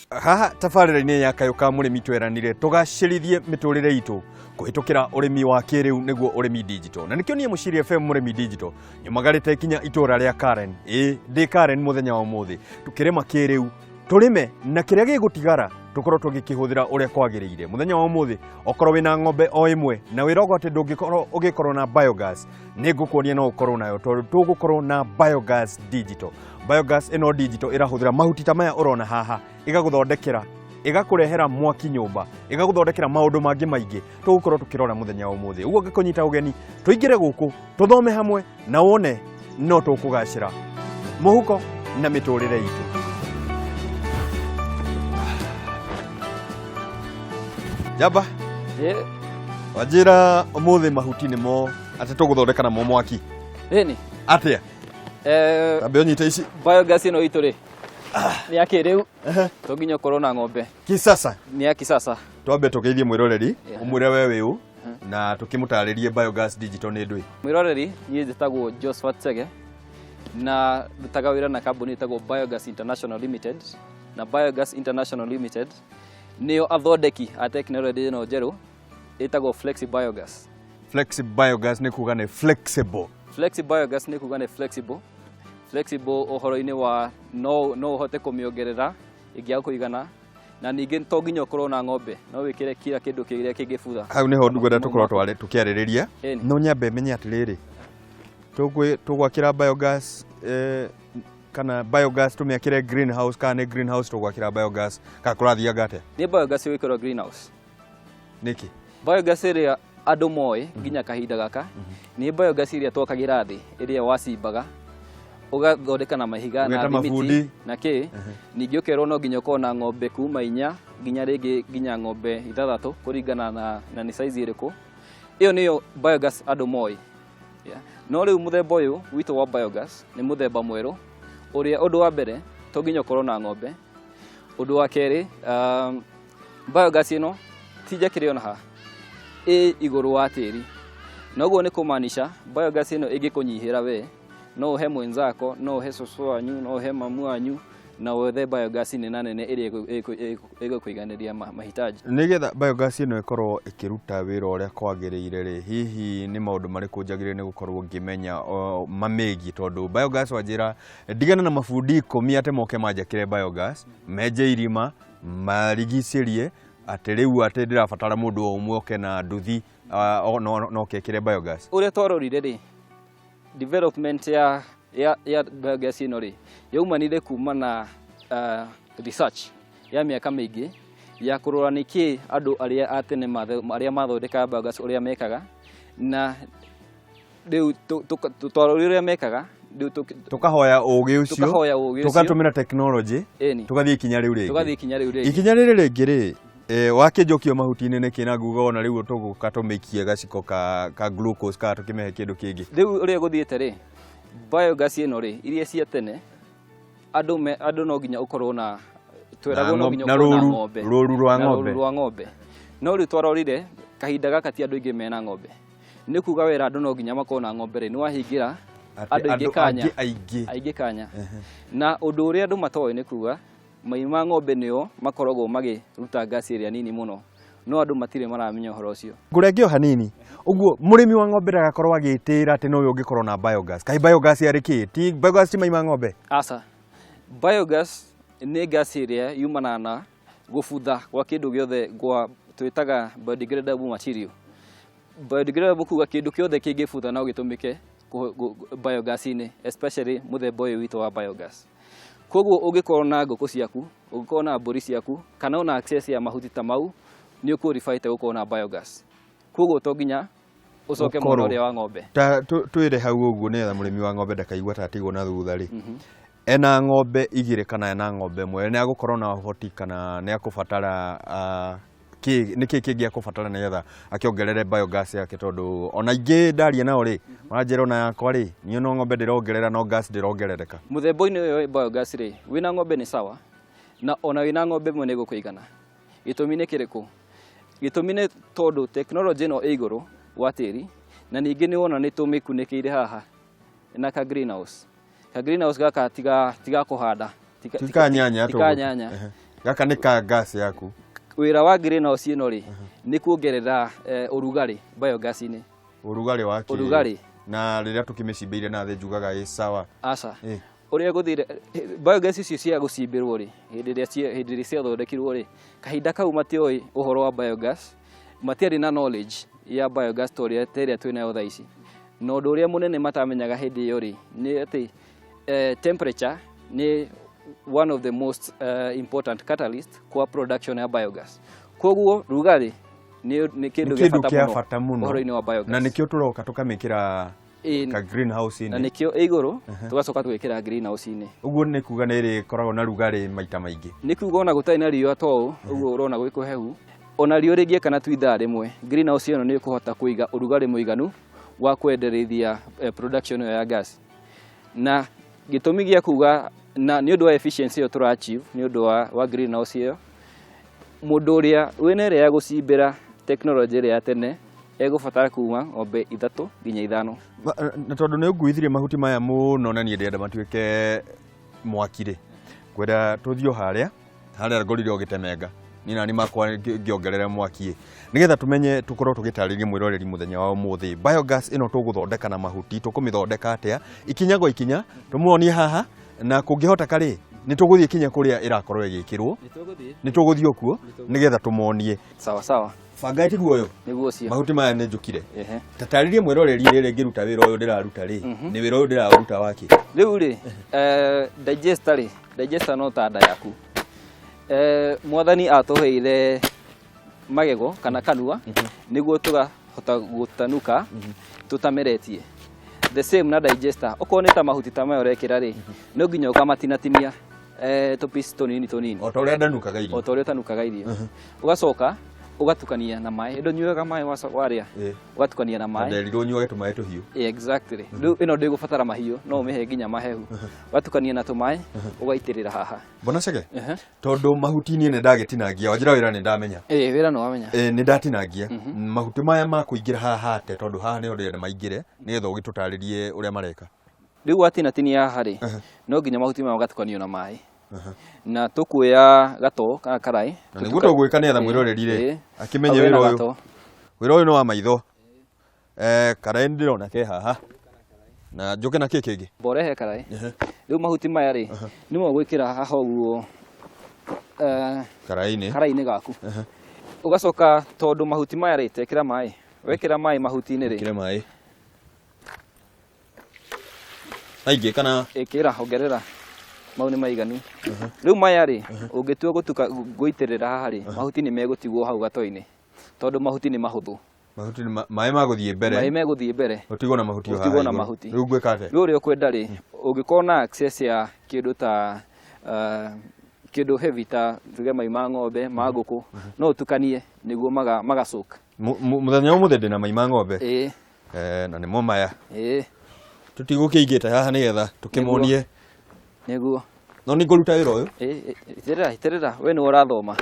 Haha tabarĩra-inĩ ya Kayũ ka Mũrĩmi tweranire tũgacĩrithie mĩtũrĩre itũ kũhĩtũkĩra ũrĩmi wa kĩrĩu nĩguo ũrĩmi digital. Na nĩkĩo niĩ Mũciri FM Mũrĩmi Digital nyumagarĩte kinya itũra rĩa Karen. Ĩĩ ndĩ Karen mũthenya wa ũmũthĩ tũkĩrĩma kĩrĩu tũrĩme na kĩrĩa gĩgũtigara tũkorwo tũgĩkĩhũthĩra ũrĩa kwagĩrĩire. Mũthenya wa ũmũthĩ okorwo wĩna ng'ombe o ĩmwe na wĩrogwo atĩ ndũngĩkorwo ũgĩkorwo na biogas, nĩ ngũkuonia no ũkorwo nayo tondũ tũgũkorwo na biogas digital. Biogas ĩno digital ĩrahũthĩra mahuti ta maya ũrona haha, ĩgagũthondekera, ĩgakũrehera mwaki nyũmba, ĩgagũthondekera maũndũ mangĩ maingĩ tũgũkorwo tũkĩrora mũthenya wa ũmũthĩ. Ũguo ngĩkũnyita ũgeni tũingĩre gũkũ tũthome hamwe na wone no tũkũgacĩra mũhuko na mĩtũrĩre itũ. Njamba, wanjĩra ũmũthĩ mahuti nĩmo atĩ tũgũthondeka namo mwaki. Ĩni. Atĩa? Tambe ũnyite ici. Biogas ĩno itũ rĩ nĩ ya kĩrĩu, to nginya ũkorwo na ng'ombe. Kisasa. Nĩ ya kisasa. Twambe tũgeithie mwĩroreri, ũmwĩre we wĩ ũ na tũkĩmũtarĩrie biogas digital nĩ ndũĩ. Mwĩroreri, niĩ njĩtagwo Josephat Chege na ndutaga wĩra na kambuni ĩtagwo Biogas International Limited, na Biogas International Limited nĩo athondeki a tekinoronjĩ ĩno njerũ ĩtagwo Flexi Biogas. Flexi Biogas nĩ kuga nĩ flexible. Flexi Biogas nĩ kuga nĩ flexible. Flexible ũhoro-inĩ wa no ũhote kũmĩongerera ĩngĩaga kũigana, na ningĩ to nginya ũkorwo na ng'ombe, no wĩkĩre kila kĩndũ kĩrĩa kĩngĩbutha. Hau nĩho ngwenda tũkorwo tũkĩarĩrĩria. No nyambe menye atĩrĩrĩ, tũgwakĩra biogas kana biogas tũmĩakĩre greenhouse kana nĩ greenhouse tũgwakĩra biogas kana kũrathianga atĩa? Nĩ biogas ĩgwĩkĩrwo greenhouse. Nĩkĩ? Biogas ĩrĩa andũ moĩ nginya kahinda gaka nĩ biogas ĩrĩa twakagĩra thĩ, ĩrĩa wacimbaga ũgathondeka na mahiga na Ũgeta thimiti mabundi. na kĩ. Ningĩ ũkerwo no nginya ũkorwo na ng'ombe kuma 4 nginya rĩngĩ nginya ng'ombe 6 kũringana na nĩ size ĩrĩkũ. Ĩyo nĩyo biogas andũ moĩ. No rĩu mũthemba ũyũ witũ wa biogas nĩ mũthemba mwerũ ũrĩa ũndũ wa mbere to nginya ũkorwo na ng'ombe. Ũndũ wa kerĩ, biogas ĩno ti njakĩre ona ha, ĩ igũrũ wa tĩri. Na ũguo nĩ kũmaanisha biogas ĩno ĩngĩkũnyihĩra we, no ũhe mwenzako, no ũhe cũcũ wanyu, no ũhe mamu wanyu, na wethe biogas nene nene ĩrĩa ĩgũkũiganĩria mahitaji. Nĩgetha biogas ĩno ĩkorwo ĩkĩruta wĩra ũrĩa kwagĩrĩire rĩ, hihi nĩ maũndũ marĩkũ njagĩrĩire nĩ gũkorwo ngĩmenya mamĩgiĩ? Tondũ biogas wanjĩra ndigane na mabundi 10 atĩ moke manjakĩre biogas, menje irima, marigicĩrie, atĩ rĩu atĩ ndĩrabatara mũndũ o ũmwe oke na nduthi, no oke ekĩre biogas. Ũrĩa twarorire rĩ, development ya biogas ĩno rĩ, yaumanire kuma na research ya mĩaka mĩingĩ ya kũrora nĩkĩ andũ arĩa a tene arĩa mathondekaga biogas ũrĩa mekaga, na rĩu twarorire ũrĩa mekaga, rĩu Tũkahoya ũgĩ ũcio, tũkahoya ũgĩ ũcio, tũgatũmĩra technology, Ĩni. tũgathiĩ ikinya rĩu rĩngĩ. Tũgathiĩ ikinya rĩu rĩngĩ. Ikinya rĩrĩ rĩngĩ rĩ, wakĩnjũkio mahuti-inĩ nĩkĩ na nguga ona rĩu tũgũka tũmĩikie gaciko ka glucose kana tũkĩmĩhe kĩndũ kĩngĩ? Rĩu ũrĩa gũthiĩte rĩ, biogas ĩno rĩ, iria cia tene, andũ no nginya ũkorwo na, tweragwo no nginya Na ũkorwo na rũru, ng'ombe. rũru rwa Na rũru ng'ombe. rwa ng'ombe. No rĩu twarorire, kahinda gaka ti andũ aingĩ mena ng'ombe. Nĩ kuga wera andũ no nginya makorwo na ng'ombe rĩ, nĩ wahingĩra Atĩ andũ aingĩ andũ kanya. angĩ aingĩ. Aingĩ kanya. Na ũndũ ũrĩa andũ matoĩ nĩ kuga, mai ma ng'ombe nĩo makoragwo makĩruta ngasi ĩrĩa nini mũno, no andũ matirĩ maramenya ũhoro ũcio. Ngũrenge o hanini, ũguo mũrĩmi wa ng'ombe ndagakorwo agĩtĩĩra atĩ nowe ũngĩkorwo na biogas. Kaĩ biogas yarĩ kĩ? Ti biogas ti mai ma ng'ombe? Aca. Biogas nĩ ngasi ĩrĩa yumanaga na gũbutha gwa kĩndũ gĩothe gwa twĩtaga biodegradable material. Biodegradable kuga kĩndũ kĩothe kĩngĩbutha no gĩtũmĩke biogas-inĩ, especially mũthemba ũyũ witũ wa biogas. Koguo ũngĩkorwo na ngũkũ ciaku, ũngĩkorwo na mbũri ciaku, kana ona access ya mahuti ta mau, nĩ ũqualify gũkorwo na biogas. Koguo to nginya ũcoke mwena Ũkorwo. ũrĩa wa ng'ombe. Ta twĩre hau ũguo nĩgetha mũrĩmi wa ng'ombe ndakaigua ta atigwo na thutha rĩ. Ena ng'ombe 2 kana ena ng'ombe 1, nĩ agũkorwo na ũhoti kana nĩ akũbatara, nĩ kĩ kĩngĩ akũbatara nĩgetha akĩongerere biogas yake, tondũ ona ingĩ ndaria nao rĩ, maranjĩra ona yakwa rĩ, niĩ no ng'ombe ndĩrongerera no gas ndĩrongerereka. Mũthemba-inĩ ũyũ wa biogas rĩ, wĩna ng'ombe nĩ sawa, na ona wĩna ng'ombe 1 nĩ ĩgũkũigana. Gĩtũmi nĩ kĩrĩkũ? Gĩtũmi nĩ tondũ tekinoronjĩ ĩno ĩ igũrũ wa tĩri, na ningĩ nĩ wona nĩ tũmĩkunĩkĩire haha na ka greenhouse. Ka greenhouse gaka tiga kũhanda. Ti ka nyanya Ti ka tũgũ. nyanya. Gaka nĩ ka gas yaku. Wĩra wa greenhouse ĩno rĩ, nĩ kuongerera ũrugarĩ biogas-inĩ. Ũrugarĩ wa kĩ? Ũrugarĩ. Na rĩrĩa tũkĩmĩcimbĩire na thĩ njugaga ĩ sawa. Aca. Ĩ. Ũrĩa gũthire biogas icio cia gũcimbĩrwo rĩ, hĩndĩ ĩrĩa ciathondekirwo rĩ, kahinda kau matioĩ ũhoro wa biogas, matiarĩ na knowledge ya biogas ta ũrĩa ta ĩrĩa twĩnayo thaa ici. Na ũndũ ũrĩa mũnene matamenyaga hĩndĩ ĩyo rĩ, nĩ atĩ temperature nĩ one of the most important catalyst kwa production ya biogas. Koguo rugarĩ nĩ kĩndũ Nĩ gĩa kĩndũ bata kĩa mũno bata mũno ũhoro-inĩ wa biogas. Na nĩkĩo tũroka tũkamĩkĩra Ĩĩ, ka greenhouse na -inĩ. nĩkĩo ĩ igũrũ tũgacoka tũgekĩra greenhouse-inĩ. Ũguo nĩ kuga nĩ ĩrĩkoragwo na rugarĩ maita maingĩ. Nĩ kuga ona gũtarĩ na riũa ta ũũ, ũguo ũrona gwĩ kũhehu, ona riũa rĩngĩakana tu ithaa rĩmwe, greenhouse ĩno nĩ ĩkũhota kũiga ũrugarĩ mũiganu wa kwendereithia production ĩyo ya gas. Na gĩtũmi gĩa kuga na nĩ ũndũ wa efficiency ĩyo tũra achieve nĩ ũndũ wa greenhouse ĩyo, mũndũ ũrĩa wĩna ĩrĩa ya gũcimbĩra tekinoronjĩ ĩrĩa ya tene egũbatara kuma ng'ombe 3 nginya 5. Na tondũ nĩ ũnguithirie mahuti maya mũno na niĩ ndĩrenda matuĩke mwaki rĩ, ngwenda tũthiĩ o harĩa harĩa ngorire ũgĩtemenga niĩ nani makwa ngĩongerera mwaki ĩ, nĩgetha tũmenye tũkorwo tũgĩtarĩria mwĩroreri mũthenya wa ũmũthĩ biogas ĩno tũgũthondeka na mahuti tũkũmĩthondeka atĩa ikinya gwa ikinya, tũmuonie haha, na kũngĩhoteka rĩ nĩ tũgũthiĩ kinya kũrĩa ĩrakorwo ĩgĩkĩrwo, nĩ tũgũthiĩ o kuo nĩgetha tũmonie. Sawa sawa. Banga tiguo ũyũ? Nĩguo ũcio. Mahuti maya nĩ njũkire. Ehe. Tatarĩrie mwĩroreri rĩrĩ ngĩruta wĩra ũyũ ndĩraruta rĩ, nĩ wĩra ũyũ ndĩraũruta wakĩ? Rĩu rĩ, digester rĩ, digester no ta nda yaku. Mwathani atũheire magego kana kanua nĩguo tũkahota gũtanuka tũtameretie. The same na digester, okorwo nĩ ta mahuti ta maya ũrekĩra rĩ, no nginya ũkamatinatinia tũ piece tũnini tũnini. O ta ũrĩa ndanukaga irio. O ta ũrĩa ũtanukaga irio. Ũgacoka ũgatukania na maĩ. Ndũnyuaga maĩ warĩa? Ĩ. Ũgatukania na maĩ. Nderirwo nyuage tũmaĩ tũhiũ. Exactly. Rĩu ĩno ndĩgũbatara mahiũ, no ũmĩhe nginya mahehu. Ũgatukania na tũmaĩ, ũgaitĩrĩra haha. Mbona Chege? Tondũ mahuti niĩ nĩ ndagĩtinangia, wanjĩra wĩra nĩ ndamenya. Ĩ, wĩra nĩ wamenya. Ĩ, nĩ ndatinangia. Mahuti maya ma kũingĩra haha ate, tondũ haha nĩho ndĩrenda maingĩre, nĩgetha ũgĩtũtarĩrie ũrĩa mareka. Rĩu watinatinia haha rĩ, no nginya mahuti maya magatukanio na maĩ. Na tũkuoya gatoo kana karaĩ. Na nĩguo tũgwĩka nĩgetha mwĩroreri rĩ, akĩmenye Hau hena wĩra ũyũ. gatoo. Wĩra ũyũ nĩ wa maitho. Karaĩ ndĩrona ke haha. Na njũke na kĩ kĩngĩ? Mborehe karaĩ. Rĩu mahuti maya rĩ, nĩmo ũgwĩkĩra haha ũguo, Karaĩ-inĩ. Karaĩ-inĩ gaku. Ũgacoka tondũ mahuti maya rĩ, tekĩra maĩ. Wekĩra maĩ mahuti-inĩ rĩ. Ĩkĩra maĩ. Aingĩ kana? Ĩkĩra, ongerera. Mau nĩ maiganu. Rĩu maya rĩ, ũngĩtua gũtuka gũitĩrĩra haha rĩ, mahuti nĩ megũtigwo hau gatoo-inĩ. Tondũ mahuti nĩ mahũthũ. Mahuti nĩ maĩ magũthiĩ mbere. Maĩ megũthiĩ mbere. Ũtigwo na mahuti o haha Ũtigwo na igũrũ. mahuti. Rĩu ngwĩka atĩa? Rĩu ũrĩa ũkwenda rĩ, ũngĩkorwo na access ya kĩndũ ta kĩndũ heavy ta tuge mai ma ng'ombe, ma ngũkũ, no ũtukanie nĩguo magacoka. Mũthenya ũmũthĩ ndĩna mai ma ng'ombe. Ĩĩ. Na nĩmo maya. Ĩĩ. Tũtigũkĩingĩte haha nĩgetha tũkĩmonie. Nĩguo. No nĩ ngũruta wĩra ũyũ? Ĩĩ, itĩrĩra, itĩrĩra, we nĩwe ũrathoma.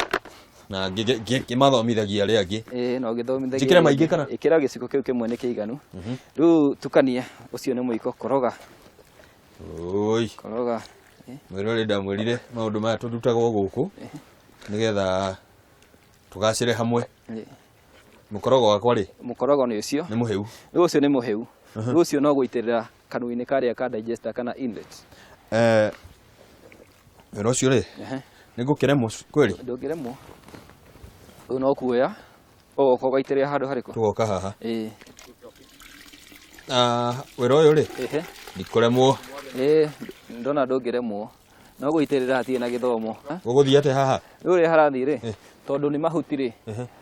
Na ngĩmathomithagia arĩa angĩ. Ĩĩ, no ũgĩthomithagia Njĩkĩre arĩa maingĩ angĩ. kana? Ĩkĩra gĩciko kĩu kĩmwe nĩ kĩiganu. Rĩu tukania, ũcio nĩ mũiko, koroga. Oi. Koroga. Mwĩrore ndamwĩrire maũndũ maya tũrutagwo gũkũ nĩgetha tũgacĩre hamwe. Mũkorogo wakwa rĩ? Mũkorogo nĩ ũcio. Nĩ mũhĩu. Rĩu ũcio nĩ mũhĩu. Rĩu ũcio no gũitĩrĩra kanua-inĩ karĩa ka digester kana inlet. Wĩra ũcio rĩ, nĩ ngũkĩremwo kweli? Ndũngĩremwo. Rĩu no kuoya, ũgoka ũgaitĩrĩra handũ harĩkũ? Tũgoka haha. Ĩĩ. Wĩra ũyũ rĩ, ndikũremwo. Ĩĩ, ndona ndũngĩremwo. No gũitĩrĩra hatirĩ na gĩthomo. Ũgũthiĩ atĩa haha? Rĩu ũrĩa harathiĩ rĩ, tondũ nĩ mahuti rĩ,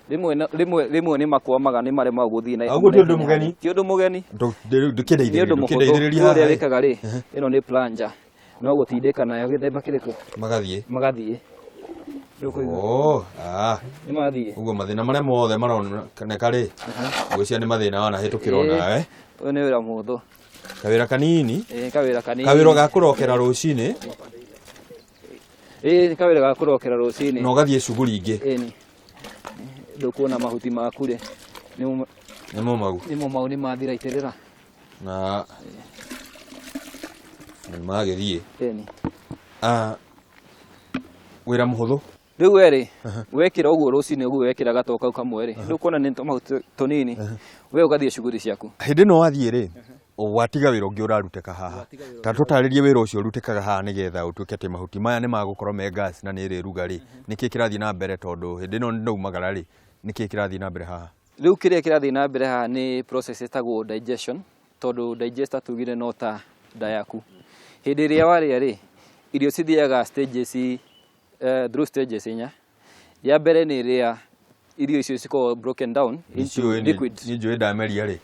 rĩmwe nĩ makwamaga, nĩ maremagwo gũthiĩ na Ũguo ti ũndũ mũgeni? Ti ũndũ mũgeni. Ndũkĩndeithĩrĩrie, Nĩ ũndũ mũhũthũ. ndũkĩndeithĩrĩrie Rĩu ũrĩa haha ĩ. wĩkaga rĩ, ĩno nĩ plunger. No gũtindĩka nayo gĩthemba kĩrĩkũ? Magathiĩ. Magathiĩ. Rĩu kũigua. Oh, Nĩ mathiĩ. Ũguo mathĩna marĩa mothe maroneka rĩ, ngwĩciria nĩ mathĩna wanahĩtũkĩrwo nawe. Ũyũ nĩ wĩra mũhũthũ. Kawĩra kanini. Ĩĩ, kawĩra kanini. Kawĩra ga kũrokera rũcinĩ. Ĩĩ, nĩ kawĩra ga kũrokera rũcinĩ. Na ũgathiĩ cuguri ingĩ. Ĩĩ, nĩ. Ndũkuona mahuti maku rĩ. Nĩ momau. Nĩ momau, nĩ mathira itĩrĩra. Na nĩ magĩthiĩ. Ĩĩ, nĩ. Wĩra mũhũthũ. Rĩu we rĩ, wekĩra ũguo rũcinĩ ũguo wekĩra gatoro kau kamwe rĩ, rĩu kuona nĩ tũmahuti tũnini, we ũgathiĩ shughuli ciaku. Hĩndĩ ĩno wathiĩ rĩ, watiga wĩra ũngĩ ũrarutĩka haha. Ta tũtarĩrie wĩra ũcio ũrutĩkaga haha nĩgetha ũtuĩke atĩ mahuti maya nĩ magũkorwo me gas na nĩ ĩrĩruga rĩ, nĩkĩ kĩrathiĩ na mbere tondũ hĩndĩ ĩno ndaumagara rĩ, nĩkĩ kĩrathiĩ na mbere haha? Rĩu kĩrĩa kĩrathiĩ na mbere haha nĩ process ĩtagwo digestion, tondũ digester tugire no ta nda yaku. Hĩndĩ ĩrĩa warĩa rĩ, irio cithiaga stages, through stages inya. Ya mbere nĩ ĩrĩa irio icio cikoragwo broken down into liquid. Niĩ njũĩ ndameria rĩ,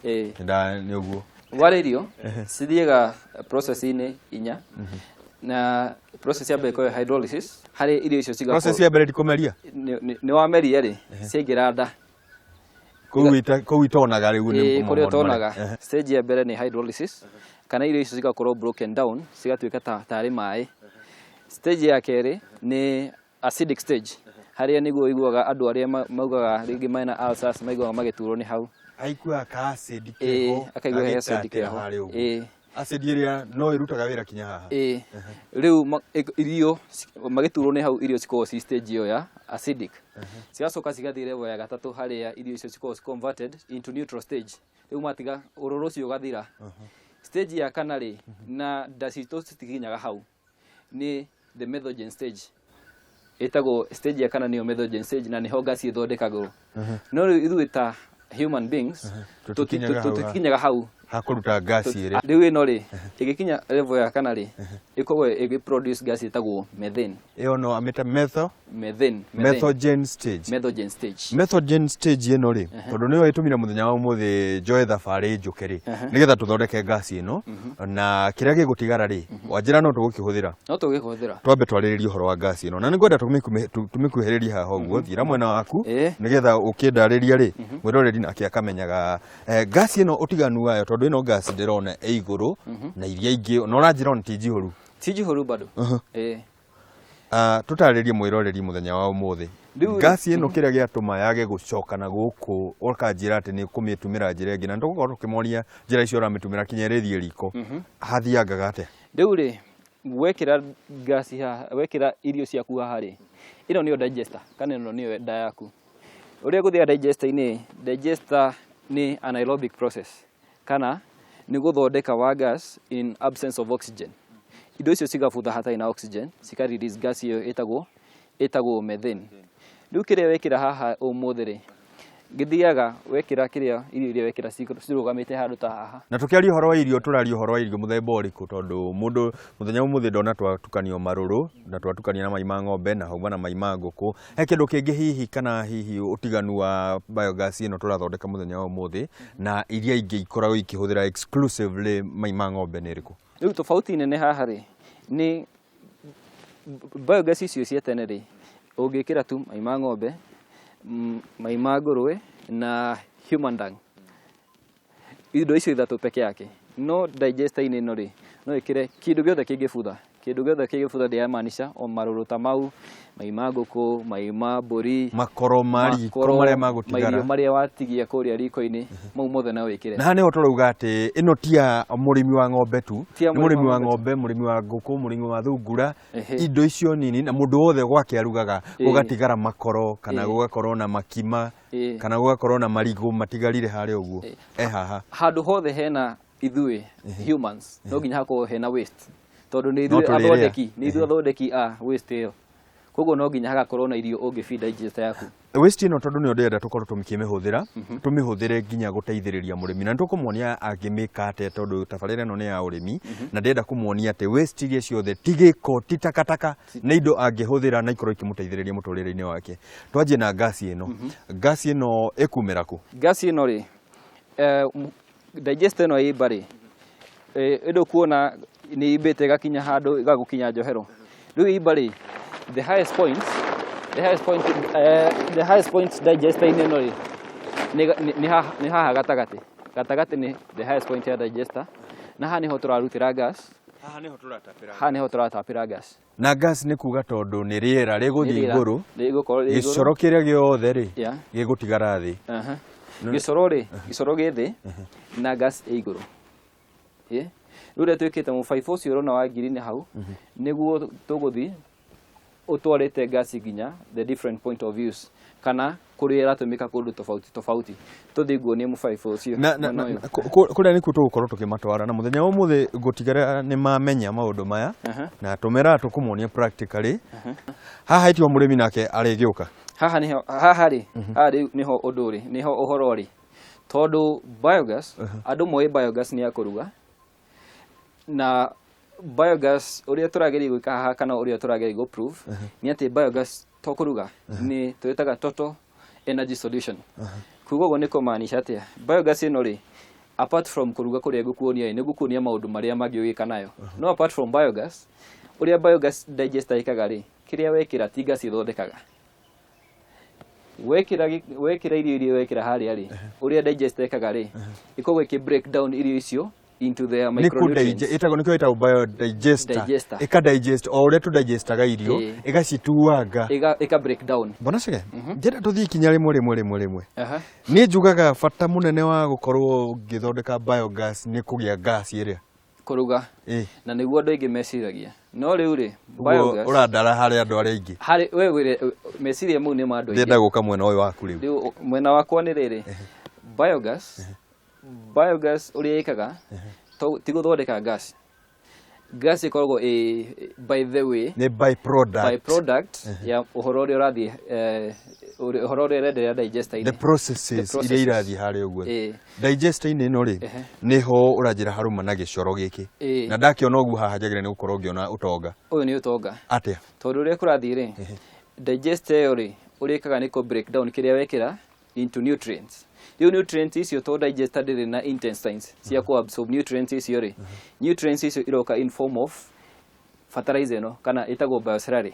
nĩ ũguo. Warĩa irio cithiaga process-inĩ inya, na process ya mbere ĩkoragwo hydrolysis, harĩa irio icio cigakorwo Process ya mbere ti kũmeria? Nĩ wameria rĩ, ciaingĩra nda. Kũu itonaga rĩu nĩ Ĩĩ, kũrĩa ũtonaga. Stage ya mbere nĩ hydrolysis, kana irio icio cigakorwo broken down, cigatuĩka tarĩ maĩ. Stage ya kerĩ nĩ acidic stage, harĩa nĩguo ũiguaga andũ arĩa maugaga rĩngĩ mena ulcers maiguaga magĩturwo nĩ hau. Aiguaga ka acid keho, Akaigua he acid gagĩtatĩra keho. harĩa ũguo. Acid ĩrĩa no ĩrutaga wĩra kinya haha. Rĩu irio magĩturwo nĩ hau, irio cikoragwo ci stage ĩyo ya acidic. Cigacoka cigathiĩ level ya gatatũ harĩa irio icio cikoragwo converted into neutral stage. Rĩu matiga ũrũrũ ũcio ũgathira. Stage ya kana rĩ, na nda citũ citikinyaga hau, nĩ the methogen stage. Ĩtagwo stage ya kana nĩyo methogen stage, na nĩho gas ĩthondekagwo. No rĩu ithuĩ ta human beings, Tũtikinyaga hau. Tũtikinyaga hau. Hakũruta gas ĩrĩa. Rĩu ĩno rĩ, ĩgĩkinya level ya kana rĩ, ĩkoragwo ĩgĩ produce gas ĩtagwo methane. Ĩyo no amĩta metho? Methane. Methane. Methogen stage. Methogen stage. Methogen stage ĩno rĩ, tondũ nĩyo ĩtũmire mũthenya wa ũmũthĩ njoe thabarĩ njũke rĩ, nĩgetha tũthondeke gas ĩno, na kĩrĩa gĩgũtigara rĩ, wanjĩra no tũgũkĩhũthĩra. No tũgĩkĩhũthĩra. Twambe twarĩrĩrie ũhoro wa gas ĩno, na nĩngwenda tũmĩkuhĩrĩrie haha ũguo, thiĩra mwena waku, nĩgetha ũkĩndarĩria rĩ, mwĩroreri nake akamenyaga, gas ĩno ũtiganu wayo, tondũ ĩno gas ndĩrona ĩ igũrũ, na iria ingĩ, na ũranjĩra ona ti njihũru. Ti njihũru bado. Tũtarĩrie mwĩroreri mũthenya wa ũmũthĩ. Rĩu Gas ĩno kĩrĩa gĩatũma yage gũcoka na gũkũ, ũkanjĩra atĩ nĩ kũmĩtũmĩra njĩra ĩngĩ, na nĩtũgũkorwo tũkĩmonia njĩra icio ũramĩtũmĩra kinya ĩrĩthiĩ riko. Hathiangaga atĩa? Rĩu rĩ, wekĩra gas haha, wekĩra irio ciaku haha rĩ, ĩno nĩyo digester, kana ĩno nĩyo nda yaku. Ũrĩa gũthiaga digester-inĩ, digester nĩ anaerobic process, kana nĩ gũthondeka wa gas in absence of oxygen. Indo icio cigabutha hatarĩ na oxygen, cika release gas ĩyo ĩtagwo methane. Rĩu kĩrĩa wekĩra haha ũmũthĩ rĩ, gĩthiaga wekĩra kĩrĩa irio iria wekĩra cirũgamĩte handũ ta haha. Na tũkĩaria ũhoro wa irio, tũraria ũhoro wa irio mũthemba ũrĩkũ, tondũ mũndũ mũthenya ũmũthĩ ndona twatukanio marũrũ na twatukania na mai ma ng'ombe na hauma na mai ma ngũkũ. He kĩndũ kĩngĩ hihi kana hihi ũtiganu wa biogas ĩno tũrathondeka mũthenya wa ũmũthĩ na iria ingĩ ikoragwo ikĩhũthĩra exclusively mai ma ng'ombe nĩ ĩrĩkũ? Rĩu tofauti nene haha rĩ, nĩ biogas icio cia tene rĩ, ũngĩkĩra tu mai ma ng'ombe, mai ma ngũrũwe na human dung. Indo icio ithatũ peke yake. No digester-inĩ ĩno rĩ, no ĩkĩre kĩndũ gĩothe kĩngĩbutha. Kĩndũ gĩothe kĩngĩbutha ndĩramaanisha o marũrũ ta mau, mai ma ngũkũ, mai ma mbũri, makoro ma riko makoro, marĩa magũtigara. Mairio marĩa watigia kũrĩa riko-inĩ, mau mothe no wĩkĩre. Na haha nĩho tũrauga atĩ ĩno ti ya mũrĩmi wa ng'ombe tu, Ti ya nĩ mũrĩmi wa mũrĩmi wa ng'ombe, mũrĩmi wa ngũkũ, mũrĩmi wa thungura, indo icio nini, na mũndũ wothe gwake arugaga, gũgatigara makoro, kana gũgakorwo na makima, kana gũgakorwo na marigũ matigarire harĩa ũguo. Haha. Handũ hothe hena ithuĩ humans, no nginya hakorwo hena waste. Tondũ nĩ No ithuĩ tũrĩrĩa. athondeki, nĩ ithuĩ athondeki a waste ĩyo. Koguo no nginya hagakorwo na irio ũngĩ feed digester yaku. Waste ĩno tondũ nĩyo ndĩrenda tũkorwo tũkĩmĩhũthĩra, tũmĩhũthĩre nginya gũteithĩrĩria mũrĩmi, na nĩtũkũmuonia angĩmĩka atĩa, tondũ tabarĩra ĩno nĩ ya ũrĩmi, na ndĩrenda kũmuonia atĩ waste iria ciothe ti gĩko, ti takataka, nĩ indo angĩhũthĩra na ikorwo ikĩmũteithĩrĩria mũtũrĩre-inĩ wake. Twanjie na gas ĩno. Gas ĩno ĩkumĩra kũ? Gas ĩno rĩ, digester ĩno ĩ mbarĩ, ĩndũ kuona nĩ imbĩte ĩgakinya handũ ĩgagũkinya njohero. Rĩu imba rĩ, the highest point, the highest point, the highest point digester-inĩ ĩno rĩ, nĩ haha gatagatĩ. Gatagatĩ nĩ the highest point ya digester, na haha nĩho tũrarutĩra gas. Haha nĩho tũratapĩra. Haha nĩho tũratapĩra gas. Na gas nĩ kuga tondũ nĩ rĩera rĩgũthiĩ Nĩ rĩera igũrũ, rĩgũkorwo rĩ igũrũ. Gĩcoro kĩrĩa gĩothe rĩ, gĩgũtigara thĩ. Gĩcoro rĩ, gĩcoro gĩ thĩ na gas ĩ igũrũ. Rĩu ũrĩa twĩkĩte mũbaibũ ũcio ũrona wa ngirini hau, nĩguo tũgũthiĩ Ũtwarĩte gas nginya the different point of use kana kũrĩa ĩratũmĩka kũndũ tofauti tofauti. Tũthiĩ nguonie mũbaibũ ũcio. Na Mwena ũyũ. Kũrĩa nĩkuo tũgũkorwo tũkĩmatwara na mũthenya wa ũmũthĩ ngũtigĩrĩra nĩ mamenya maũndũ maya na tũmera tũkũmonia practically. Haha itiwa mũrĩmi nake arĩgĩũka. Haha nĩho, haha rĩ, haha rĩu nĩho ũndũ ũrĩ, nĩho ũhoro ũrĩ, tondũ biogas, andũ moĩ biogas nĩ ya kũruga, na biogas ũrĩa tũrageria gwĩka haha kana ũrĩa tũrageria gũ prove nĩ atĩ biogas to kũruga, nĩ twĩtaga total energy solution. Kuga ũguo nĩ kũmaanisha atĩa? Biogas ĩno rĩ, apart from kũruga kũrĩa ngũkuonia ĩ, nĩ ngũkuonia maũndũ marĩa mangĩ ũgĩka nayo, no apart from biogas, ũrĩa biogas digester ĩkaga rĩ, kĩrĩa wekĩra ti gas ĩthondekaga. Wekĩra irio iria wekĩra harĩa rĩ, ũrĩa digester ĩkaga rĩ, ĩkoragwo ĩkĩ break down irio icio into their nĩ micronutrients. Ĩtagwo, nĩkĩo ĩtagwo biodigester. Digester. Ĩka digest o ũrĩa tũdigestaga irio, ĩgacituanga. Ĩka break down. Bwana Chege, njenda tũthiĩ ikinya rĩmwe rĩmwe rĩmwe rĩmwe. Niĩ njugaga bata mũnene wa gũkorwo ngĩthondeka biogas nĩ kũgĩa gas ĩrĩa Kũruga. Na nĩguo andũ aingĩ meciragia, no rĩu rĩ, Ũguo biogas ũrandara harĩ andũ arĩa aingĩ. Harĩ we wĩre meciria mau nĩ ma andũ aingĩ. Ndĩrenda gũka mwena ũyũ waku rĩu. Rĩu mwena wakwa nĩ rĩrĩ, biogas ũrĩa ĩkaga ti gũthondeka gas. Gas ĩkoragwo ĩ by the way, nĩ by product, by product ya ũhoro ũrĩa ũrathiĩ, ũhoro ũrĩa ũrenderea digester-inĩ. The processes The iria processes. Irathiĩ harĩa ũguo digester-inĩ ĩno rĩ, nĩho ũranjĩra haruma na gĩcoro gĩkĩ. Na ndakĩona ũguo haha njagĩrĩire nĩ gũkorwo ngĩona ũtonga. Ũyũ nĩ ũtonga. Atĩa? Tondũ ũrĩa kũrathiĩ rĩ, digester ĩyo rĩ, ũrĩa ĩkaga nĩ kũ break down kĩrĩa wekĩra into nutrients. Rĩu nutrients icio, tondũ digester ndĩrĩ na intestines cia kũ absorb nutrients icio rĩ, nutrients icio iroka in form of fertilizer ĩno kana ĩtagwo bioslurry.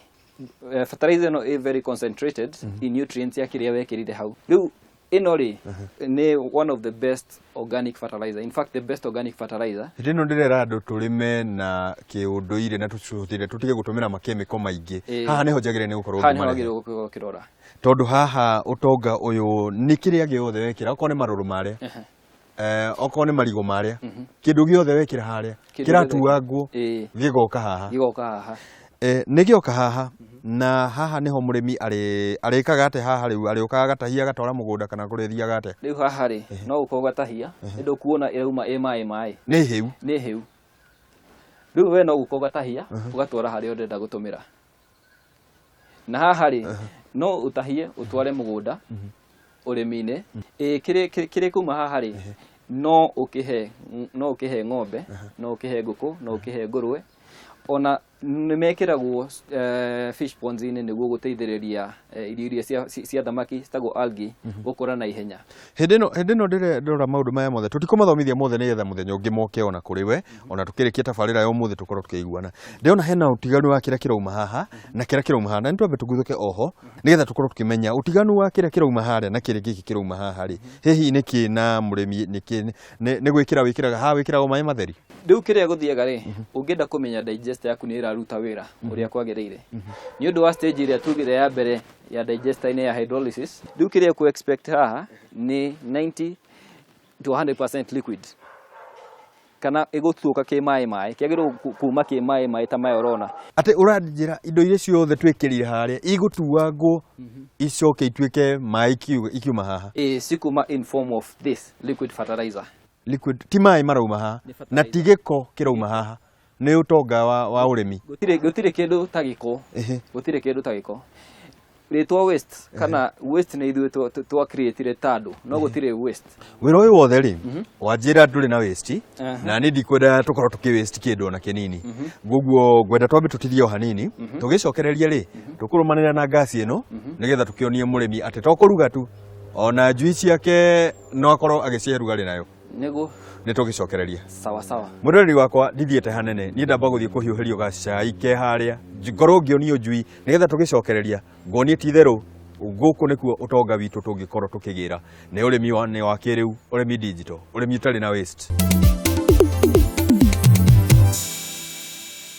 Fertilizer ĩno ĩ very concentrated in nutrients ya kĩrĩa wekĩrire hau. Rĩu ĩno rĩ, nĩ one of the best organic fertilizer, in fact the best organic fertilizer. Hĩndĩ ĩno ndĩrera andũ tũrĩme na kĩũndũire na tũcihũthĩre, tũtige gũtũmĩra makemiko maingĩ. Haha nĩho njagĩrĩire nĩ gũkorwo Haha nĩho ngĩmarehe. wagĩrĩirwo gũkorwo ũkĩrora. Tondũ haha ũtonga ũyũ nĩ kĩrĩa gĩothe wekĩra, okorwo nĩ marũrũ marĩa, okorwo nĩ marigũ marĩa, kĩndũ gĩothe wekĩra harĩa Kĩndũ gĩothe. Kĩratuangwo gĩgoka haha. Gĩgoka haha. Nĩ gĩoka haha, na haha nĩho mũrĩmi arĩkaga atĩa haha rĩu? Arĩũkaga agatahia agatwara mũgũnda kana kũrĩa thiaga atĩa? Rĩu haha rĩ, no gũkorwo ũgatahia, nĩ ndũkuona ĩrauma ĩ maĩ maĩ? Nĩ hĩu. Nĩ hĩu. Rĩu we no gũkorwo ũgatahia ũgatwara harĩa ũrenda gũtũmĩra, na haha rĩ, no ũtahie ũtware mũgũnda ũrĩmi-inĩ. Ĩ kĩrĩ kuma haha rĩ, no ũkĩhe ng'ombe, no ũkĩhe ngũkũ, no ũkĩhe ngũrwe, ona nĩ mekĩragwo fish ponds-inĩ nĩguo gũteithĩrĩria irio iria cia thamaki citagwo algae gũkũra na ihenya. Hĩndĩ ĩno ndĩrora maũndũ maya mothe, tũtikũmathomithia mothe nĩgetha mũthenya ũngĩ moke ona kũrĩ we, ona tũkĩrĩkia tabarĩra ya ũmũthĩ tũkorwo tũkĩiguana. Ndĩrona hena ũtiganu wa kĩrĩa kĩrauma haha na kĩrĩa kĩrauma haha, na nĩ twambe tũguthũke oho nĩgetha tũkorwo tũkĩmenya ũtiganu wa kĩrĩa kĩrauma harĩa na kĩrĩa gĩkĩ kĩrauma haha rĩ, hihi nĩkĩ na mũrĩmi nĩkĩ nĩ gwĩkĩra wĩkĩraga haha, wĩkĩraga maĩ matheri? Rĩu kĩrĩa gũthiaga rĩ, ũngĩenda kũmenya digester yaku nĩ ĩraruta wĩra ũrĩa kwagĩrĩire, nĩ ũndũ wa stage ĩrĩa tugire ya mbere ya digester-inĩ ya hydrolysis, rĩu kĩrĩa ũkũ expect haha nĩ 90 to 100% liquid kana ĩgũtuũka kĩ maĩ maĩ, kĩagĩrĩirwo kuma kĩ maĩ maĩ ta maya ũrona. Atĩ ũranjĩra indo iria ciothe twĩkĩrire harĩa igũtuangwo icoke ituĩke maĩ ikiuma haha? Ĩ, cikuma in form of this liquid fertilizer. Liquid, ti maĩ marauma haha? Nĩ na ti fertilizer. Gĩko kĩrauma haha nĩ ũtonga wa ũrĩmi. Gũtirĩ kĩndũ ta gĩko. Gũtirĩ kĩndũ ta gĩko. Rĩtwa waste kana waste nĩ ithuĩ twa create ta andũ, no gũtirĩ waste. Wĩra ũyũ wothe rĩ, wanjĩra ndũrĩ na waste, na niĩ ndikwenda tũkorwo tũkĩ waste kĩndũ ona kĩnini, koguo ngwenda twambe tũtithie o hanini. Tũgĩcokereria rĩ, tũkũrũmanĩra na ngasi ĩno nĩgetha tũkĩonie mũrĩmi atĩ to kũruga tu, ona njui ciake no akorwo agĩcihe rugarĩ nayo. Nĩguo. Nĩ tũgĩcokereria. Sawa sawa. Mwĩroreri wakwa, ndithiĩte hanene, niĩ ndamba gũthiĩ kũhiũhĩrio gacai ke harĩa, ngorwo ngĩonio njui nĩgetha tũgĩcokereria ngonie ti itherũ gũkũ nĩkuo ũtonga witũ tũngĩkorwo tũkĩgĩra nĩ ũrĩmi wa, nĩ wa kĩrĩu, ũrĩmi digital, ũrĩmi ũtarĩ na waste.